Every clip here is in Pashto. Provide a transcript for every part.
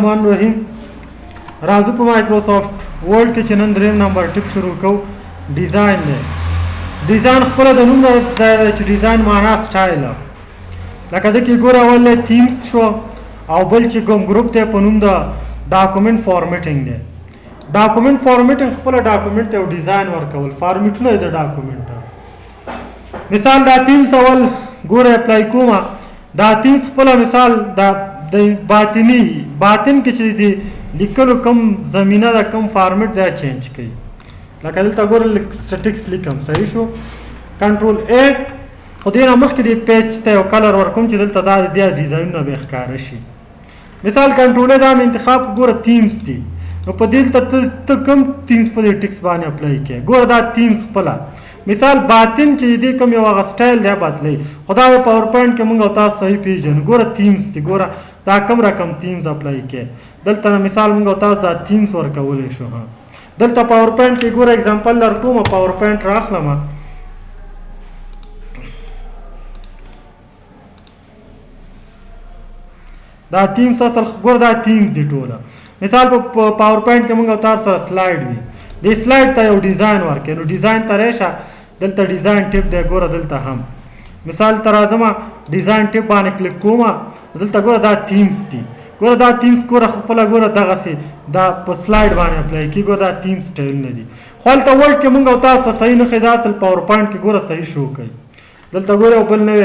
الرحمن الرحیم. راځو په مایکروسافټ ورډ کې چې نن دریم نمبر ټیپ شروع کوو. ډیزاین دی. ډیزاین خپله د نوم ځای دی چې ډیزاین معنا سټایل. لکه ده کې ګوره اول themes شو او بل چې کوم ګروپ دی په نوم د document formatting دی. document formatting خپله document ته یو ډیزاین ورکول، فارمیټونه د document. مثال دا themes اول ګوره apply کومه. دا themes خپله مثال دا د باطنی باطن کې چې دی لیکلو کوم زمینه ده کوم فارمیټ دا change کوي. لکه دلته ګوره سټیکس لیکم، صحیح شو. control A خو دې نه مخکې دې page ته یو color ورکوم چې دلته دا د دې ډیزاینونه به ښکاره شي. مثال control A دا مې انتخاب ګوره themes دي، نو په دې دلته ته کوم themes په دې ټیکس باندې apply کړې. ګوره دا themes خپله مثال باطن چې دې کوم یو هغه سټایل دی بدلی، خو دا پاورپوینټ کې موږ او تاسو صحیح پیژنو. ګوره themes دي، ګوره دا کوم رقم themes apply کړې. دلته مثال موږ او تاسو دا themes ورکولی شو. دلته پاورپوینټ کې ګوره example درکوم، پاورپوینټ راخلم. دا themes اصل ګوره دا themes دي ټوله. مثال په پاورپوینټ کې موږ او تاسو سره slide وي، دې slide ته یو ډیزاین ورکړي. نو ډیزاین ته راشه، دلته design tab دی. ګوره دلته هم مثال ته راځم، design tab باندې کلیک کوم. دلته ګوره دا themes دي. ګوره دا themes ګوره خپله ګوره دغسې دا په slide باندې apply کېږي. ګوره دا themes سټایلونه دي. خو هلته ورډ کې موږ او تاسو ته صحیح نه ښیي، دا اصل پاورپوینټ کې ګوره صحیح شو کوي. دلته ګوره یو بل نوی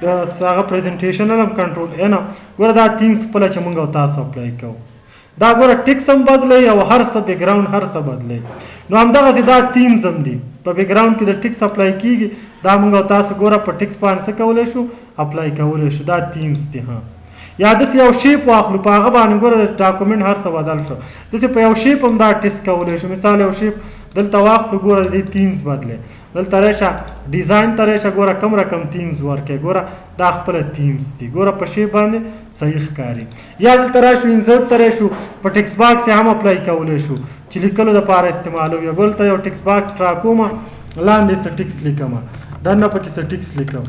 هغه presentation لرم، control A نه. ګوره دا themes خپله چې موږ او تاسو apply کوو، دا ګوره ټیکس هم بدلوي او هر څه background هر څه بدلوي. نو همدغسې دا themes هم دي، په background کې د ټیکس apply کېږي. دا موږ او تاسو ګوره په ټیکس باندې څه کولی شو، apply کولی شو. دا themes دي. ها یا داسې یو shape واخلو، په هغه باندې ګوره د document هر څه بدل شو. داسې په یو shape هم دا ټیکس کولی شو. مثال یو shape دلته واخلو، ګوره د دې themes بدلې. دلته راشه ډیزاین ته راشه، ګوره کوم رقم themes ورکړې. ګوره دا خپله themes دي، ګوره په shape باندې صحیح ښکاري. یا دلته راشو insert ته راشو، په text box یې هم apply کولی شو چې لیکلو دپاره استعمالوي. ګوره دلته یو text box راکوم، لاندې څه ټیکس لیکم، دننه پکې څه ټیکس لیکم،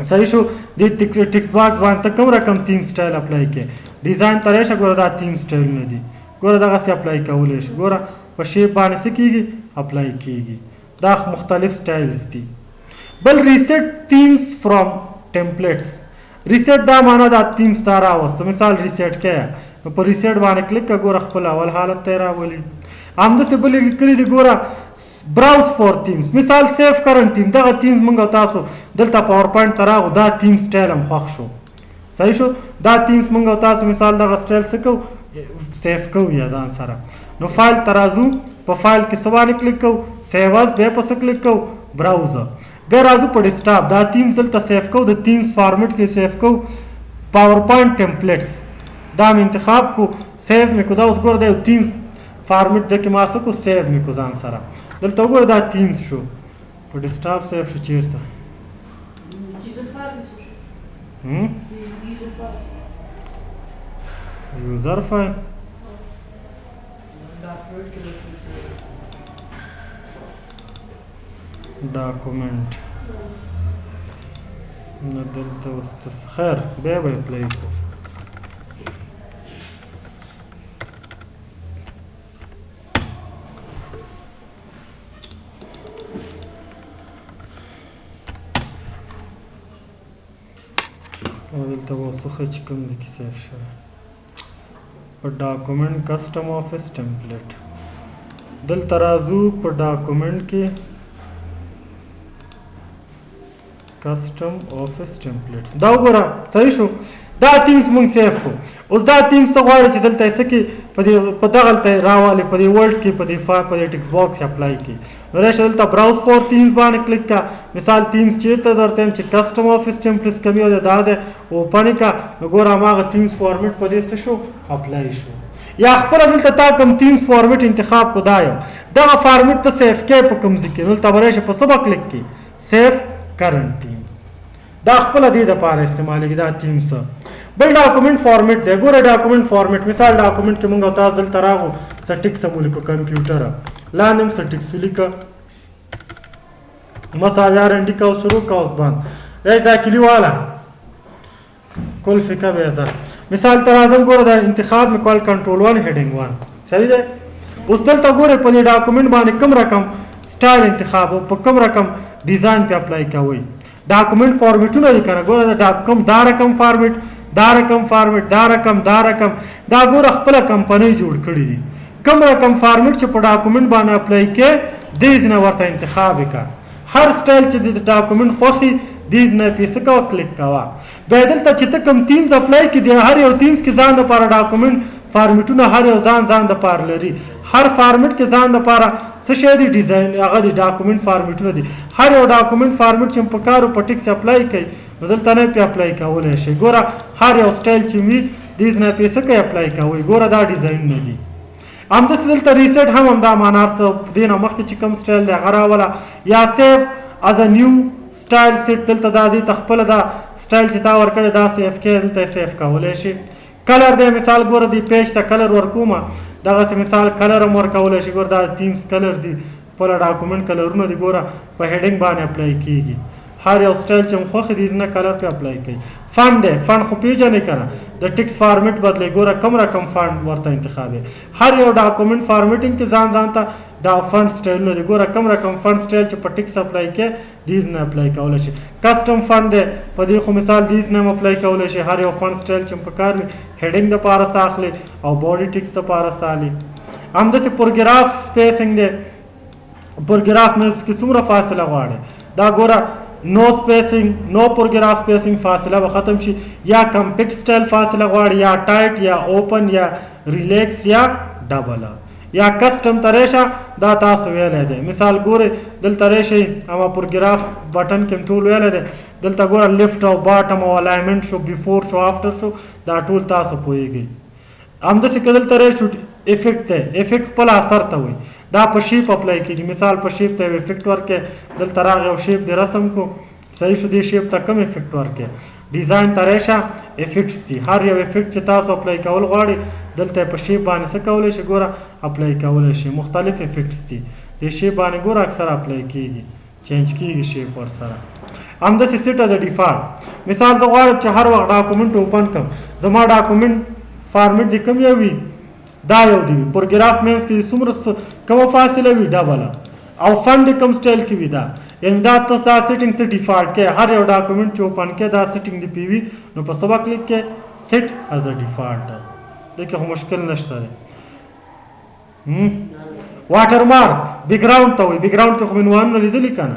صحیح شو. دې text box باندې ته کوم رقم theme style apply کړې. ډیزاین ته راشه، ګوره دا theme سټایلونه دي. ګوره دغسې apply کولی شو. ګوره په shape باندې څه کېږي، apply کېږي. دا مختلف styles دي. بل reset themes from templates. reset دا معنا دا themes ته راوستو. مثال reset کړه، نو په reset باندې کلیک کړه، ګوره خپل اول حالت ته راولي. همداسې بل لیکلي دي، ګوره browse for themes. مثال save current theme، دغه themes موږ تاسو دلته پاورپوینټ ته راغو، دا theme style هم خوښ شو، صحیح شو. دا themes موږ تاسو مثال دغه سټایل څه کوو، save کوو یا ځان سره. نو فایل ته راځو، په فایل کې څه باندې کلیک کوو، save as، بیا په څه کلیک کوو، browse. بیا راځو په desktop، دا themes دلته save کوو، د themes format کې save کوو، پاورپوینټ templates دا مې انتخاب کو، save مې کو. دا اوس ګوره دا یو themes format دی کې ما څه کو، save مې کو ځان سره. دلته وګوره دا themes شو، په desktop save شو. چېرته user file document نه دلته اوس خیر بیا به apply کوو. او دلته به اوس ښه چې کوم ځای کې save شوی، په document custom office template. دلته راځو په document کې custom office templates، دا وګوره صحیح شو. دا themes مونږ save کړو. اوس دا themes ته غواړو چې دلته یې څه کې په دې په دغلته یې راوالې، په دې ورډ کې په دې فایل په دې text box یې apply کړي. نو راشه دلته browse for themes باندې کلیک کړه. مثال themes چېرته درته یم چې custom office templates کوم یو دی، دا دی، open یې کړه. نو ګوره هماغه themes format په دې څه شو، apply شو. یا خپله دلته تا کوم themes format انتخاب کړو، دا یو دغه فارمیټ ته save کړې په کوم ځای کې. نو دلته به راشه په څه به کلیک کړې، save current themes. دا خپله دې دپاره استعمالېږي دا themes. بل document format دی. ګوره document format، مثال document کې موږ او تاسو دلته راغو، څه ټیکس هم ولیکو، کمپیوټر لاندې هم څه ټیکس ولیکه، مساوي ار ان ډي قوس شروع قوس بند. دا کلیواله کل فکر به ځه. مثال ته راځم، ګوره دا انتخاب مې کول control 1 heading 1، صحیح دی. اوس دلته ګوره په دې document باندې کوم رقم سټایل انتخاب او په کوم رقم design په apply کوي. document فارمیټونه دي کنه، ګوره دا کوم دا رقم فارمیټ، دا رقم فارمیټ، دا رقم، دا رقم، دا ګوره خپل کمپنۍ جوړ کړی دي. کوم رقم فارمیټ چې په document باندې apply کې دې ځنه ورته انتخاب وکړه. هر سټایل چې د document خوښي دې ځنه پیسې کا کلیک کاوه. بیا دلته چې ته کوم themes apply کې دی، هر یو themes کې ځان لپاره document فارمیټونه هر یو ځان ځان د پاره لري. هر فارمیټ کې ځان د پاره څه شی دی design، هغه دی document فارمیټونه دي. هر یو document format چې په کارو په ټیکس apply کوي نو دلته نه په apply کولای شي. ګوره هر یو سټایل چې وي دې نه پیسې کوي apply کوي. ګوره دا design نه دي. همداسې دلته reset هم همدا معنا څه دې نه مخکې چې کوم سټایل دی هغه راوله، یا save as a new style set. دلته دا دې ته خپله دا سټایل چې تا ورکړی دا save کې دلته save کولی شي. color دی مثال ګوره دی page ته color ورکومه، دغسې مثال color هم ورکولی شي. ګوره دا themes color دی، خپله document کلرونه دي، ګوره په heading باندې apply کیږي. هر یو سټایل چې خوښ دي نه color په apply کوي. font دی، font خو پیژنې کنه، د text format بدلی. ګوره کوم رقم font ورته انتخابي. هر یو document formatting کې ځان ځان ته دا font سټایلونه دي. ګوره کوم رقم font style چې په text apply کې دیز نه apply کولی شي. custom font دی، په دې خو مثال دیز نه apply کولی شي. هر یو font style چې په کار وي heading د پاره څه اخلي او body text د پاره څه اخلي. همداسې paragraph spacing دی، پروګراف منځ کې څومره فاصله غواړي. دا ګوره no spacing، no paragraph spacing، فاصله به ختم شي. یا compact style فاصله غواړي، یا tight، یا open، یا ریلیکس، یا double، یا custom ته راشه. دا تاسو ویلی دی. مثال ګورئ دلته راشئ، اما paragraph button کې ټول ویلی دی. دلته ګوره left او bottom او alignment شو، before شو، after شو، دا ټول تاسو پوهېږئ. همداسې که دلته راشو effect دی، effect خپل اثر ته وایي. دا په shape apply کېږي. مثال په shape ته یو effect ورکړې، دلته راغی یو shape دی رسم کو، صحیح شو. دې shape ته کوم effect ورکړې، design ته راشه، effects دي. هر یو effect چې تاسو apply کول غواړئ دلته په shape باندې څه کولی شي، ګوره apply کولی شي. مختلف effects دي، دې shape باندې ګوره اکثره apply کېږي، change کېږي shape ورسره. همداسې set as default. مثال زه غواړم چې هر وخت document open کړم، زما document format دې کوم یو وي، دا یو دی وي. پروګراف مینس کې څومره کومه فاصله وي double، او font کوم سټایل کې وي دا. یعنی دا ته دا setting ته default کې هر یو document چې open کې دا setting دی پی وي، نو په سبا کلیک کې set as a default. دې کې خو مشکل نشته دی. watermark background ته وایي. background کې خو مې عنوانونه لیدلي که نه،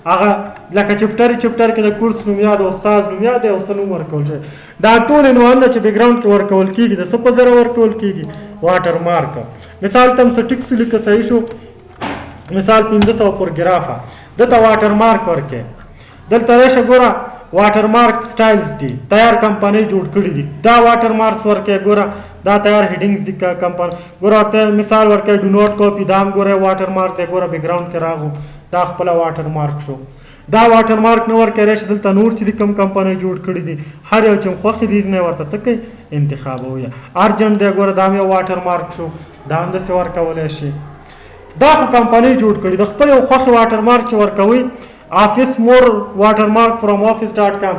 هغه لکه chapter chapter کې د کورس نوم یا د استاد نوم یا د یو څه نوم ورکول شي. دا ټول عنوانونه چې background کې ورکول کېږي د څه په ذریعه ورکول کېږي؟ watermark. مثال تم څه ټیکس ولیکه، صحیح شو. مثال 500 پروګرافه دته watermark ورکې. دلته راشه ګوره watermark styles دي، تیار کمپنۍ جوړ کړي دي. دا watermarks ورکې، ګوره دا تیار headings دي کمپنۍ. ګوره ورته مثال ورکې do not copy، دا هم ګوره watermark دی. ګوره background کې راغو، دا خپله watermark شو. دا watermark نه ورکې راشه دلته نور چې دي کوم کمپنۍ جوړ کړي دي، هر یو چې خوښ دي نه ورته څه کوي انتخابوي. urgent دی، ګوره دا هم یو watermark شو، دا هم داسې ورکولی شي. دا خو کمپنۍ جوړ کړي د خپل یو خوښې watermark چې ورکوي. Office more watermark from Office dot com،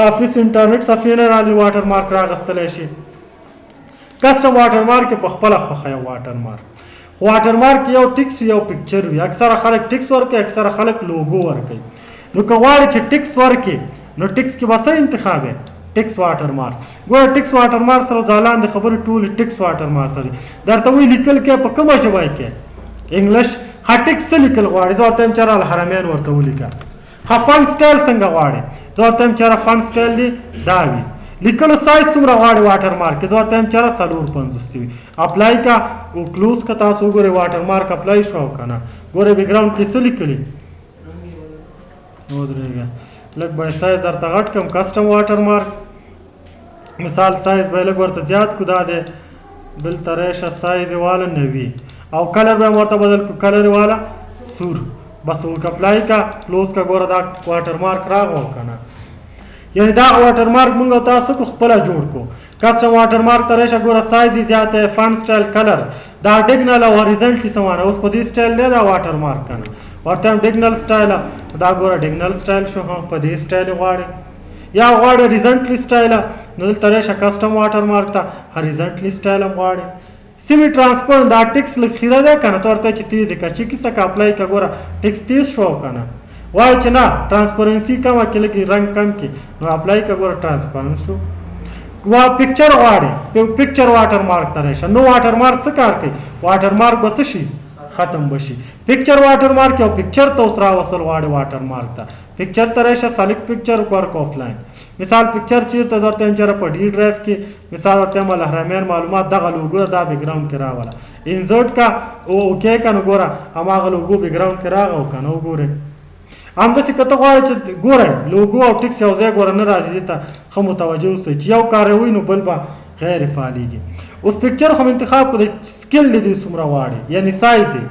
Office internet صفحې نه راغلي watermark راغستلی شي. custom watermark په خپله خوښه یو watermark. watermark یو ټیکس یو picture وي. اکثره خلک ټیکس ورکوي، اکثره خلک لوګو ورکوي. نو که غواړي چې ټیکس ورکړي نو ټیکس کې به څه انتخاب دی؟ text watermark. ګوره text watermark سره دا لاندې خبرې ټولې text watermark سره درته وایي. لیکل کې په کومه ژبه کې؟ English. ښه ټیکس څه لیکل غواړي؟ زه ورته وایم چې الحرمین ورته ولیکه. ښه font style څنګه غواړي؟ زه ورته وایم چې font style دې دا وي. لیکلو سایز څومره غواړي watermark؟ زه ورته وایم چې 450 وي. apply کا او close کا، تاسو وګورئ watermark apply شو او که نه. ګورئ background کې څه لیکلي؟ ودرېږه لږ به سایز درته غټ کړم. custom watermark مثال سایز به لږ ورته زیات کو. دا دی دلته راشه سایز یې واله 90 او color به ورته بدل کو، color یې واله سور. بس apply کا close کا، ګوره دا watermark راغو که نه. یعنی دا watermark مونږ تاسو کو خپله جوړ کو. custom watermark ته راشه ګوره سایز یې زیات دی، font style color دا diagonal او horizontally څه معنی؟ اوس په دې سټایل دی دا watermark که نه، ورته هم diagonal style. دا ګوره diagonal style شو، په دې سټایل غواړي. یا غواړې هریزنټلی سټایل، نو دلته راشه custom watermark ته، horizontally style هم غواړې. semi transparent دا ټیکس لږ خیره ده که نه، ته ورته چې تیز یې کړه، چې کیسه که apply که ګوره ټیکس تیز شو او که نه. وایي چې نه transparency کمه کړي، لږ رنګ کم کړي، نو apply که ګوره transparent شو. وا picture غواړي، picture watermark ته راشه، نو watermark څه کار کوي؟ watermark به څه شي؟ ختم به شي. picture watermark یو picture ته اوس راوستل غواړي watermark ته، picture ته راشه select picture work offline. مثال picture چیرته درته یم چېرې په D drive کې، مثال ورته یم الحرمین معلومات دغه لوګو دا background کې راوله، insert کا او okay که، نو ګوره هماغه لوګو background کې راغه او که نه وګورئ. همداسې که ته غواړې چې ګوره لوګو او ټیکس یو ځای ګوره نه راځي، دې ته ښه متوجه اوسئ چې یو کار وي نو بل به غیر فعالېږي. اوس picture خو انتخاب کړو، scale دې څومره غواړي، یعنی سایز یې.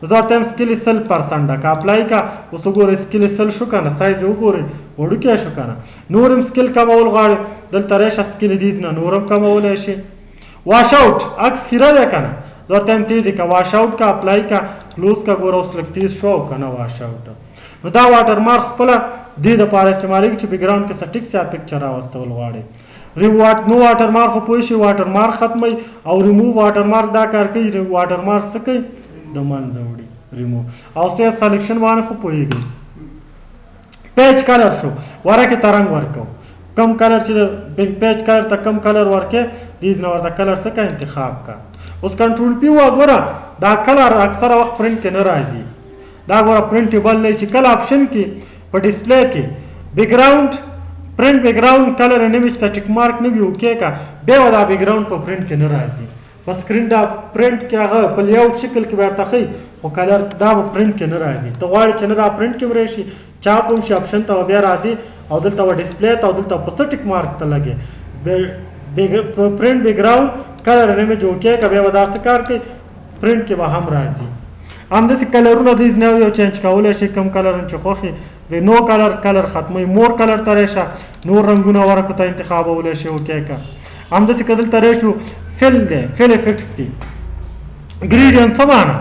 زه ورته وایم scale یې 100% ده، که apply که اوس وګورئ scale یې 100 شو که نه، سایز یې وګورئ وړوکی شو که نه. نور هم scale کمول غواړي، دلته راشه scale دې نه نور هم کمولی شي. wash out عکس خیره دی که نه، زه ورته وایم تیز یې که، wash out که apply که close که، ګوره اوس لږ تیز شو او که نه wash out. نو دا watermark خپله دې دپاره استعمالېږي چې background کې څه ټیکس یا picture راوستول غواړي. نو watermark خو پوه شي watermark ختموي، او ریموو واټر مارک دا کار کوي، watermark څه کوي؟ د منځه وړي ریموو. او safe selection باندې خو پوهېږي. page color شو، ورکې ته رنګ ورکو، کوم color چې page color ته کوم color ورکې دې نه ورته color څه که انتخاب کا. اوس control P وګوره دا color اکثره وخت پرنټ کې نه راځي، دا ګوره printable نه چې کله option کې په display کې background print background color and image ته tick mark نه وي okay کا، بیا دا background په پرنټ کې نه راځي. په screen دا پرنټ کې هغه په layout شکل کې ورته ښیي، خو color دا په پرنټ کې نه راځي. ته غواړې چې نه دا پرنټ کې راشي، چاپ هم شي، option ته بیا راځي او دلته و display ته او دلته په څه tick mark ته لګي print background color and image okay کا، بیا به دا څه کار کوي؟ پرنټ کې به هم راځي. همداسې color ونه دوی نه یو change کولی شي، کوم color چې خوښ وي. no color color ختموي، more color ته راشه نور رنګونه ورکو ته انتخابولی شي okay که. همداسې که دلته راشو fill دی، fill effects دي، gradient څه معنا؟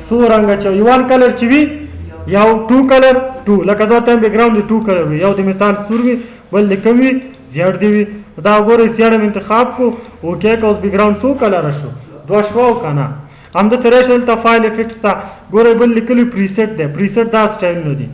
څو رنګه چې یو color چې وي یو two color two، لکه زه ورته وایم background دې two color وي، یو د مثال سور وي بل د کوم وي زیړ دی وي. دا وګورئ زیړ هم انتخاب کو okay که، اوس background څو color شو؟ دوه شو او که نه. همداسې راشه دلته fill effects ته ګورئ بل لیکلي preset دی، preset دا سټایل نه دی.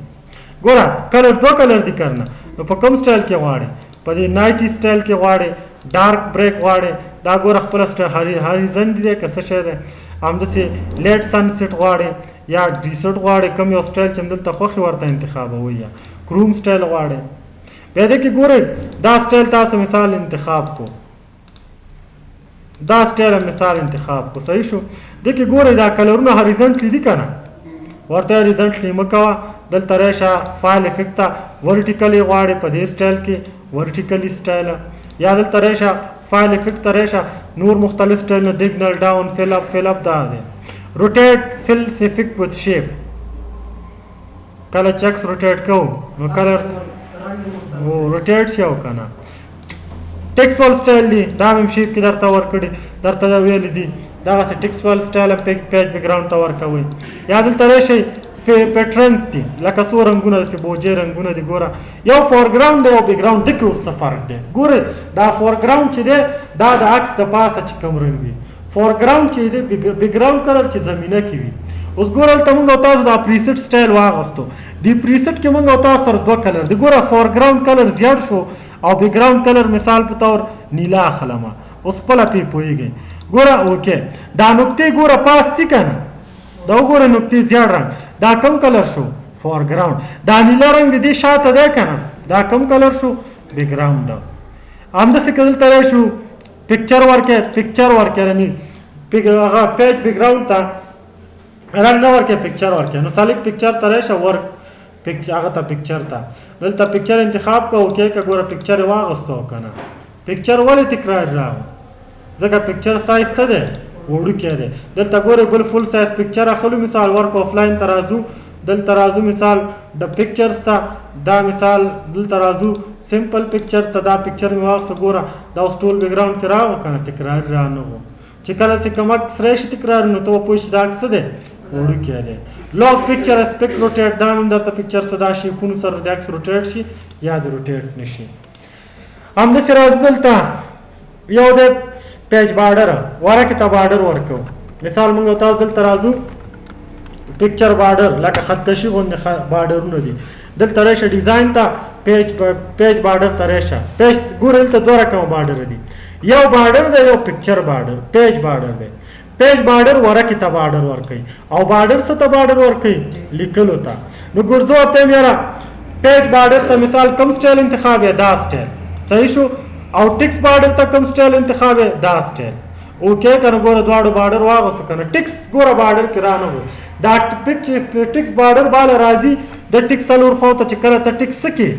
ګوره color دوه color دي که نه، نو په کوم سټایل کې غواړې؟ په دې night style کې غواړې، dark break غواړې، دا ګوره خپله سټایل horizon دی که څه شی دی. همداسې late sunset غواړې یا desert غواړې، کوم یو سټایل چې دلته خوښي ورته انتخابوي، یا chrome style غواړې. بیا دې کې ګورئ دا سټایل تاسو مثال انتخاب کو، دا سټایل مثال انتخاب کو، صحیح شو. دې کې ګورئ دا color ونه horizontally دي که نه، ورته horizontally مه کوه، دلته راشه fill effect ته vertically غواړې په دې سټایل کې vertically style، یا دلته راشه fill effect ته راشه نور مختلف سټایلونه diagonal down fill up fill up دا دی. rotate fill effect with shape، کله چې عکس rotate کوو نو color rotate شي او که نه. textual style دی، دا هم shape کې درته ورکړي، درته دا ویلي دي دغسې textual style هم page background ته ورکوي. یا دلته راشئ patterns دي، لکه څو رنګونه داسې بوجۍ رنګونه دي. ګوره یو foreground دی او background، دې کې اوس څه فرق دی؟ ګورئ دا foreground چې دی دا د عکس د پاسه چې کوم رنګ وي، foreground چې دی background color چې زمینه کې وي. اوس ګوره دلته موږ او تاسو دا preset style واغوستو، دې preset کې موږ او تاسو سره دوه color دي. ګوره foreground color زیړ شو او background color مثال په طور نیلا اخلم، اوس خپله پرې پوهېږئ. ګوره okay دا نقطې ګوره پاس دي که نه، دا وګوره نقطې زیړ رنګ، دا کوم color شو؟ foreground. دا نیلا رنګ د دې شاته دی که نه، دا کوم color شو؟ background. همداسې که دلته راشو picture ورکې، picture ورکې یعنی هغه page background ته رنګ نه ورکې، picture ورکې، نو select picture ته راشه ورک هغه ته picture ته دلته picture انتخاب کا okay که، ګوره picture یې واغوستو که نه. picture ولې تکرار راغی؟ ځکه picture size څه دی؟ وړوکی دی. دلته ګورئ بل full size picture اخلو، مثال work offline ته راځو، دلته راځو مثال د pictures ته، دا مثال دلته راځو simple picture ته، دا picture مې واخیسته، ګوره دا اوس ټول background کې راغو که نه، تکراري را نه غو. چې کله چې کوم عکس راشي تکرار، نو ته به پوه شې دا عکس څه دی؟ وړوکی دی. lock picture aspect rotate، دا هم درته picture څه دا shape ونو سره د عکس rotate شي یا د rotate نشي. همداسې راځو دلته یو د page border، ورقې ته border ورکوو. مثال موږ تاسو دلته راځو picture border، لکه خطکشي غوندې border ونه دي. دلته راشه design ته، page border ته راشه. page ګوره دلته دوه رقمه border دي، یو border دی یو picture border. page border دی، page border ورقې ته border ورکوي او border څه ته border ورکوي؟ لیکلو ته. نو ګورځو ورته وایم یاره page border ته مثال کوم سټایل انتخاب یې؟ دا سټایل، صحیح شو. او text border ته کوم سټایل انتخاب یې؟ دا سټایل. okay کنه، ګوره دواړو border واغوستو کنه. text ګوره border کې رانه وو، دا text border بالا راځي د text څلور خواو ته چې کله ته text څه کې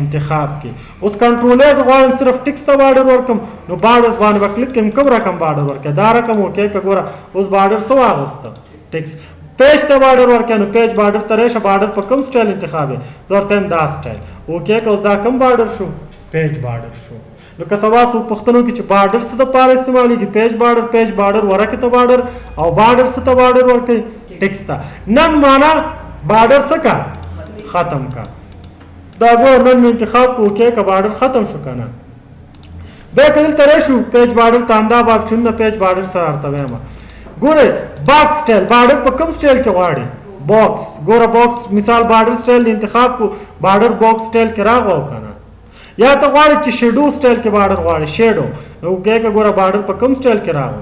انتخاب کې. اوس control یې زه غواړم صرف text ته border ورکم، نو borders باندې به کلیک کوم، کوم رقم border ورکړه؟ دا رقم. okay که ګوره اوس border څه واغوسته؟ text. page ته border ورکړه، نو page border ته راشه، border په کوم سټایل انتخاب یې؟ زه ورته وایم دا سټایل. okay که اوس دا کوم border شو؟ page border شو. نو که سبا څوک پوښتنه وکړي چې border څه دپاره استعمالېږي؟ page border، page border ورقې ته border، او border څه ته border ورکوي؟ text ته. none معنا border څه کا؟ ختم کا. دا ګور none مې انتخاب کړو، okay که border ختم شو که نه. بیا که دلته راشو page border ته، همدا option ونه page border سره ورته وایم. ګوره box style، border په کوم سټایل کې غواړي؟ box. ګوره box مثال border style انتخاب کو، border box style کې راغو که نه. یا ته غواړې چې shadow style کې border غواړې، shadow، نو okay که ګوره border په کوم سټایل کې راغو؟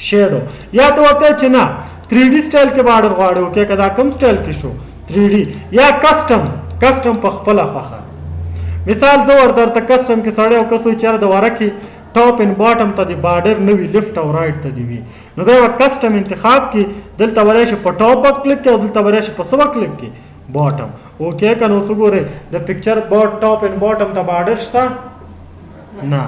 shadow. یا ته ورته چې نه 3D style کې border غواړې، okay که دا کوم سټایل کې شو؟ 3D. یا custom، custom په خپله خوښه. مثال زه ور درته custom کې سړی او کس وایي چېرې د ورقې top and bottom ته د border نه وي، left او right ته دی وي، نو بیا به custom انتخاب کړي. دلته به راشي په top به کلیک کړي او دلته به راشي په څه به کلیک کړي؟ bottom. okay که نو څه ګورئ د picture top and bottom ته border شته نه.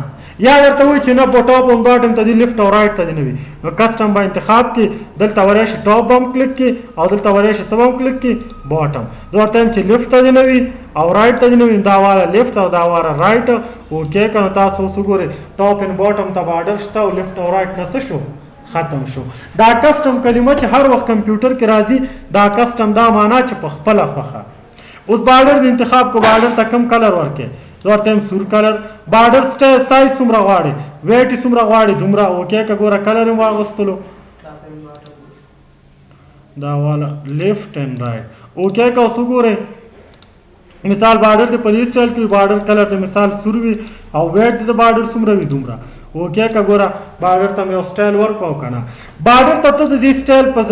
یا درته وایي چې نه په top and bottom ته دی، left او right ته دی نه وي، نو custom به انتخاب کړي. دلته به راشي top به هم کلیک کړي او دلته به راشي څه به هم کلیک کړي؟ bottom. زه ورته وایم چې left ته دی نه وي او right ته دی نه وي، دا واله left او دا واله right. okay که نو تاسو اوس وګورئ top and bottom ته border شته او left او right نه څه شو؟ ختم شو. دا custom کلمه چې هر وخت کمپیوټر کې راځي، دا custom دا معنا چې په خپله خوښه. اوس border د انتخاب کو، border ته کوم color ورکې؟ زه ورته وایم سور color. border size څومره غواړي؟ weight یې څومره غواړي؟ دومره. okay که ګوره color یې واغوستلو، دا والا left and right. okay که اوس وګورئ مثال border د په دې سټایل کې border color د مثال سور وي او weight د border څومره وي؟ دومره. okay که ګوره border ته مې یو سټایل ورکاو که نه. border ته ته د دې سټایل په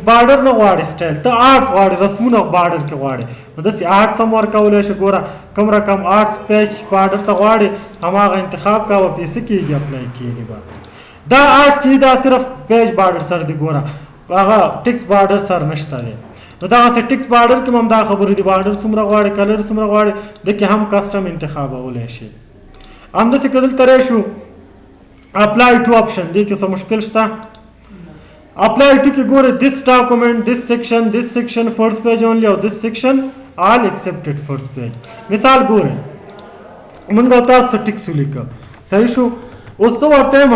border نه غواړې سټایل، ته art غواړې، رسمونه border کې غواړې، نو داسې art هم ورکولی شې. ګوره کوم رقم art page border ته غواړې هماغه انتخاب کوه، پیسې کېږي apply کېږي به. دا art چې دا صرف page border سره دی، ګوره هغه text border سره نشته دی. نو دغسې text border کې هم دا خبرې دي، border څومره غواړې، color څومره غواړې، د کې هم custom انتخابولی شي. همداسې که دلته راشو apply to option، دې کې څه مشکل شته؟ apply to کې ګوره this document، this section، this section first page only او this section all excepted first page. مثال ګوره مونږ تاسو text ولیکه، صحیح شو. اوس ته ورته وایم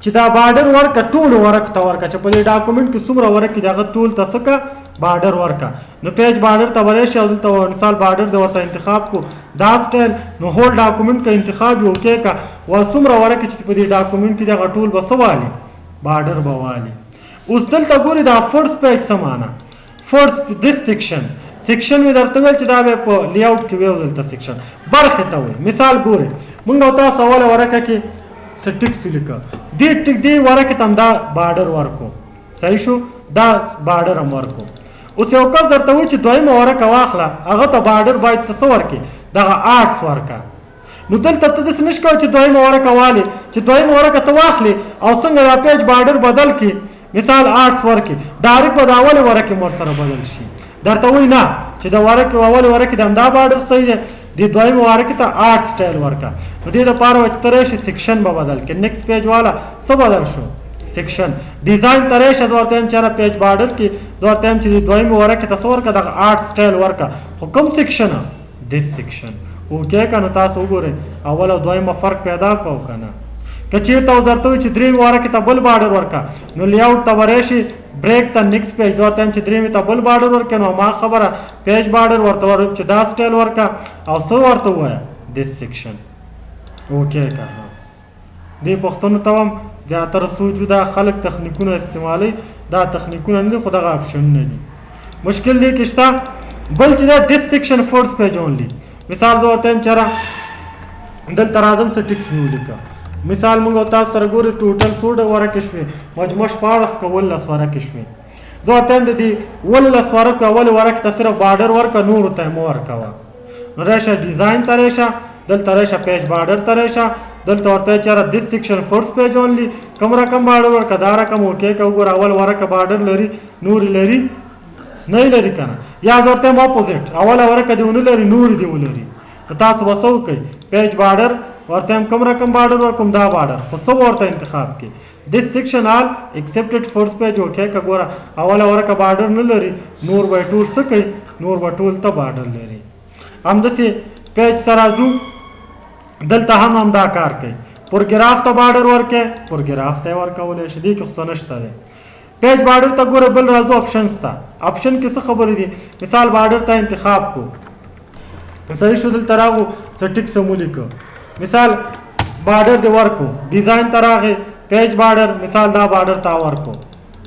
چې دا border ورکه، ټول ورق ته ورکه، چې په دې document کې څومره ورق دي هغه ټول ته څه که border ورکه. نو page border ته ورشي او دلته مثال border د ورته انتخاب کو دا سټایل، نو whole document که انتخاب یو okay که و څومره ورق چې په دې document کې دغه ټول به څه والي؟ border به والي. اوس دلته ګوري دا first page څه معنا؟ first this section، section مې درته ویل چې دا به په layout کې ویل، دلته section برخې ته وایي. مثال ګوري مونږ او تاسو اوله ورقه کې څه text ولیکه، دې ټیک دې ورقې ته هم دا border ورکو، صحیح شو، دا border هم ورکو. اوس یو کس درته وایي چې دویمه ورقه واخله، هغه ته border باید ته څه ورکړې؟ دغه arts ورکړه. نو دلته ته داسې نشي کولی چې دویمه ورقه والې، چې دویمه ورقه ته واخلې او څنګه دا page border بدل کړې، مثال arts ورکړې، direct به د اولې ورقې هم ورسره بدل شي. درته وایي نه چې د ورقې اولې ورقې د همدا border صحیح دی، دې دویمې ورقې ته art style ورکړه. نو دې دپاره به چې ته راشې section به بدل کړې، next page والا څه بدل شو؟ section. design ته راشه، زه ورته وایم چې یاره page border کې زه ورته وایم چې دې دویمې ورقې ته څه ورکړه؟ دغه art style ورکړه، خو کوم section؟ this section. okay که نو تاسو وګورئ اول او دویمه فرق پیدا کړو که نه. که چېرته اوس درته وایي چې درېیمې ورقې ته بل بارډر ورکړه، نو لیاوټ ته به راشي، بریک ته نیکسټ پیج ورته وایم چې درېیمې ته بل بارډر ورکړه، نو ما خبره پیج بارډر ورته وروایم چې دا سټایل ورکړه او څه ورته ووایه دیس سیکشن. اوکی که دې پوښتنو ته هم زیاتره سوچ دا خلک تخنیکونه استعمالوي، دا تخنیکونه نه دي خو دغه آپشنونه دي. مشکل دې کې شته. بل چې دا دیس سیکشن فرست پیج اونلی، مثال زه ورته وایم چې دلته راځم څه ټیکس مې ولیکه. مثال موږ او تاسو سره ګورئ ټوټل څو ورقې شوې، مجموع 16 که 17 ورقې شوې. زه ورته وایم د دې 17 ورقو اولې ورقې ته صرف بارډر ورکړه، نورو ته یې مه ورکوه. نو راشه ډیزاین ته راشه، دلته راشه پیج بارډر ته راشه، دلته ورته وایه چې یاره دیس سیکشن فرست پیج اونلی، کوم رقم بارډر ورکړه، دا رقم اوکی که وګوره اول ورقه بارډر لري نورې لري نه یې لري که نه. یا زه ورته وایم اپوزیټ، اوله ورقه دې ونه لري نورې دې ولري. نو تاسو به څه وکړئ، پیج بارډر ورته وایم کوم رقم بارډر ورکوم، دا بارډر خو څه ورته انتخاب کړي، دیس سیکشن آل اکسپټډ فرست پیج. اوکی که ګوره اوله ورقه بارډر نه لري، نور به یې ټول څه کوي، نور به ټول ته بارډر لري. همداسې پیج ته راځو، دلته هم همدا کار کوي، پروګراف ته بارډر ورکړي، پروګراف ته یې ورکولی شي، دې کې خو څه نشته دی. پیج بارډر ته ګوره بل راځو آپشنز ته. آپشن کې څه خبرې دي، مثال بارډر ته انتخاب کو، صحیح شو، دلته راغو څه ټیک څه مو ولیکه، مثال بارډر دې ورکو، ډیزاین ته راغی پیج بارډر، مثال دا بارډر تا ورکو،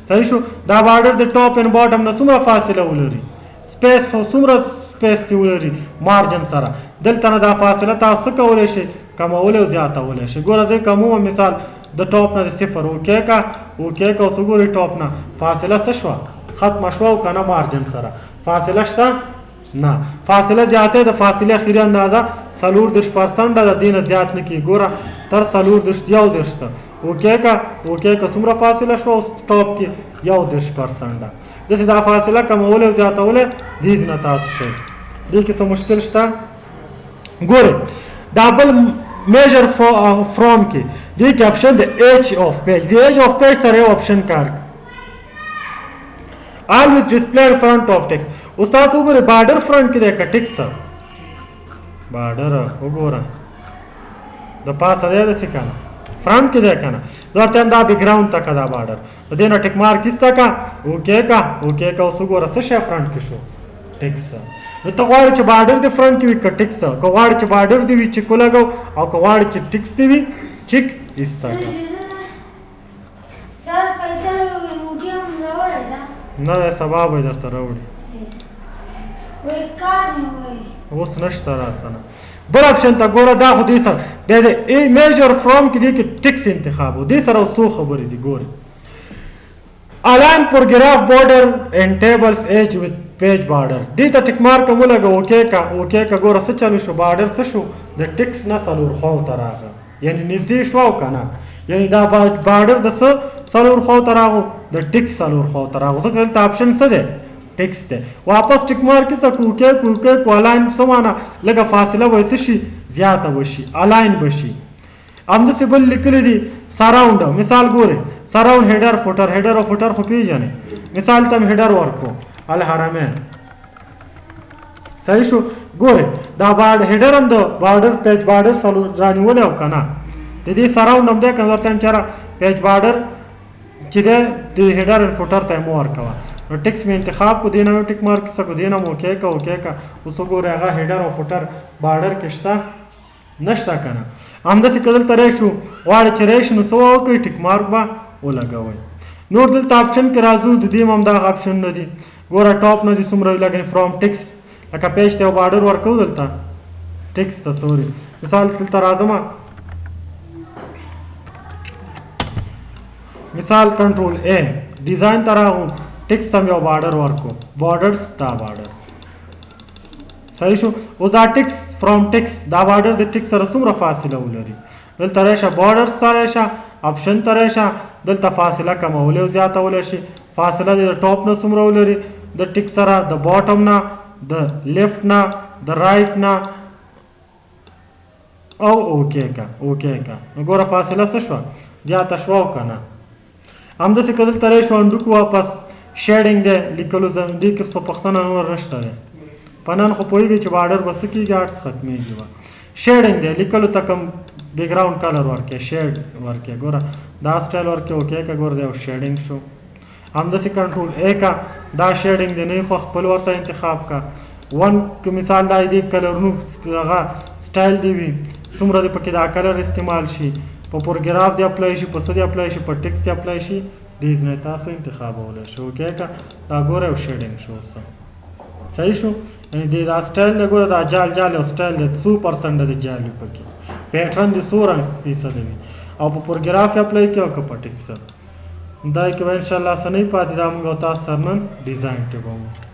صحیح شو. دا بارډر د ټاپ اینډ باټم نه څومره فاصله ولري، سپیس څومره سپیس دی ولري مارجن سره، دلته نه دا فاصله تاسو څه کولی شئ، کمولی او زیاتولی شئ. ګوره زه کموم، مثال د ټاپ نه 0 اوکی که، اوکی که، اوس وګورئ ټاپ نه فاصله څه شوه، ختمه شوه او که نه، مارجن سره فاصله شته نه، فاصله زیاته د فاصلې اخري اندازه 34% ده، د دې نه زیات نه کېږي. ګوره تر 34 31 ته اوکی که، اوکی که، څومره فاصله شوه اوس ټاپ کې 31% ده. داسې دا فاصله کمولی او زیاتولی دې نه تاسو شئ. دې کې څه مشکل شته؟ ګورئ دا بل میجر فروم کې دې کې آپشن د ایج آف پیج، د ایج آف پیج سره یو آپشن کار کوي، always display front of text. اوس تاسو وګورئ بارډر فرنټ کې دی که ټیکس بارډر وګوره د پاسه دی داسې که نه، فرنټ کې دی که نه، زه ورته وایم دا بیکګراوند ته که دا بارډر د دې نه ټیک مارک ایسته که، اوکی که، اوکی که، اوس وګوره څه شی فرنټ کې شو، ټیکس. نو ته غواړې چې بارډر دې فرنټ کې وي که ټیکس، که غواړې چې بارډر دې وي چک ولګو، او که غواړې چې ټیکس دې وي چک ایسته که. نه سبا به یې درته راوړي، اوس نشته راسنه. بل آپشن ته ګوره، دا خو دې سره بیا د میجر فروم کې دې کې ټیکس انتخاب و، دې سره اوس څو خبرې دي. ګورې الاین پروګراف بارډر اینډ ټیبلز ایج وذ پیج بارډر، دې ته ټیک مارک هم ولګوه، اوکی که، اوکی که، ګوره څه چلو شو، بارډر څه شو، د ټیکس نه څلور خواو ته راغی، یعنی نږدې شو او که نه، یعنی دا بارډر د څه څلور خواو ته راغو، د ټیکس څلور خواو ته راغو، ځکه دلته آپشن څه دی، ټیکس دی. واپس ټیک مارک یې څه کو، اوکی کو، اوکی کو، الاین څه معنا، لږه فاصله به یې څه شي، زیاته به شي، الاین به شي. همداسې بل لیکلي دي سراوند، مثال ګورئ سراوند هیډر فوټر، هیډر او فوټر خو پیژنې، مثال ته مې هیډر ورکړو الحرمین، صحیح شو. ګورئ دا بارډر هیډر هم د بارډر پیج بارډر څلور رانیولی او که نه، د دې سراوند هم دی که نه، ورته وایم چې یاره پیج بارډر چې دی د هیډر اینډ فوټر ته یې مه ورکوه. نو ټیکس مې انتخاب کړو، دې نه مې ټیک مارک څه کړو، دې نه مې اوکی که، اوکی که، اوس وګورئ هغه هیډر او فوټر بارډر کې شته نشته که نه. همداسې که دلته راشو غواړئ چې راشي نو څه وکړئ، ټیک مارک به ولګوئ. نور دلته آپشن کې راځو، د دې هم دغه آپشن نه دي. ګوره ټاپ نه دي څومره لګوي، فروم ټیکس لکه پیج ته یو بارډر ورکوو، دلته ټیکس ته سوري، مثال دلته راځم، مثال کنټرول ای ډیزاین ته راغو، ټیکس ته مې یو بارډر ورکو، بارډرز دا بارډر، صحیح شو. اوس دا ټیکس فروم ټیکس دا بارډر د ټیکس سره څومره فاصله ولري، دلته راشه بارډرز ته راشه، آپشن ته راشه، دلته فاصله کمولی او زیاتولی شي. فاصله د ټاپ نه څومره ولري، د ټیک سره د باټم نه، د لیفټ نه، د رایټ نه، او اوکی که، اوکی که. نو ګوره فاصله څه شوه، زیاته شوه او که نه. همداسې که دلته راشو انډوکو واپس شیډینګ دی لیکلو ځای، دې کې څه پوښتنه نور نشته دی. په نن خو پوهېږئ چې بارډر به څه کېږي، آرټس ختمېږي به. شیډینګ دی لیکلو ته کوم background color ورکې، shade ورکې. ګوره دا سټایل ورکې، okay کا. ګوره دا یو shading شو. همداسې control A کا، دا shading دی نه خو خپل ورته انتخاب کا. ون که مثال دا دی کلرونو هغه سټایل دی وي، څومره دی پکې دا color استعمال شي، په پروګراف دی apply شي، په څه دی apply شي، په text دی apply شي، دې ځای تاسو انتخابولی شئ. okay کا، دا ګوره یو shading شو اوس، صحیح شو. یعنی دې دا سټایل دی، ګوره دا جال جال یو سټایل دی، څو percent دی جال وي پکې، pattern دی څو رنګ فیصد وي، او په پروګراف apply کوي او که په text. دا کې به انشاءالله څه نه پاتې. دا موږ تاسو سره نن design tab وو.